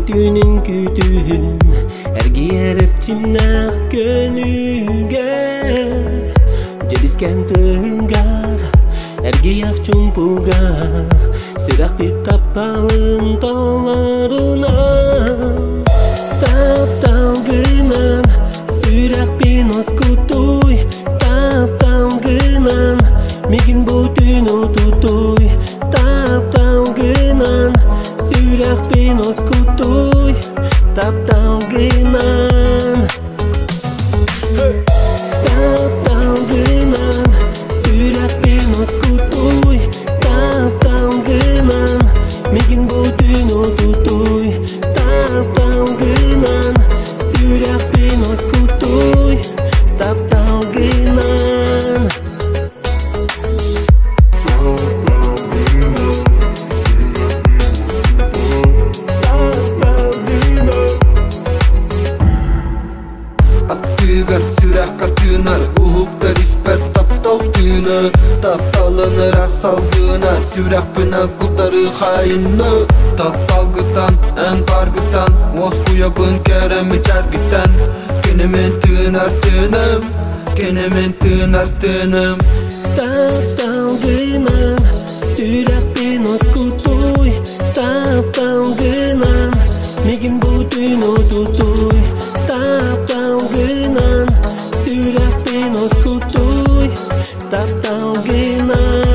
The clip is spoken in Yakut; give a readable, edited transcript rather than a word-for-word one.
Түүнүн күүтүүн эргийэр эрчимнээх көнүгэр Дьэрискэн тыгар эргийэх чумпугар Сүрэхпит тапталын толорунан Тапталгынан сүрэхпин оскутуй Тапталгынан мигин бу түүн утутуй Тапталгынан сүрэхпин оскутуй Тапталгынан Тапталгынан сүрэхпин оскутуй Тапталгынан мигин бу түүн утутуй Тапталгынан сүрэхпин оскутуй Тапталгынан Тапталгынан Аттыгар сүрэххэ тыынар, уһуктар испэр таптал тыына. Тапталын ыраас салгына, сүрэхпин кутары хайынны. Тапталгыттан, эн баргыттан, уоскуйабын кэрэ мичээргиттэн. Кинимин тыынар тыыным, кинимин тыынар тыыным. Тапталгынан сүрэхпин оскутуй Тапталгынан мигин бу түүн утутуй Тапталгынан сүрэхпин оскутуй Тапталгынан.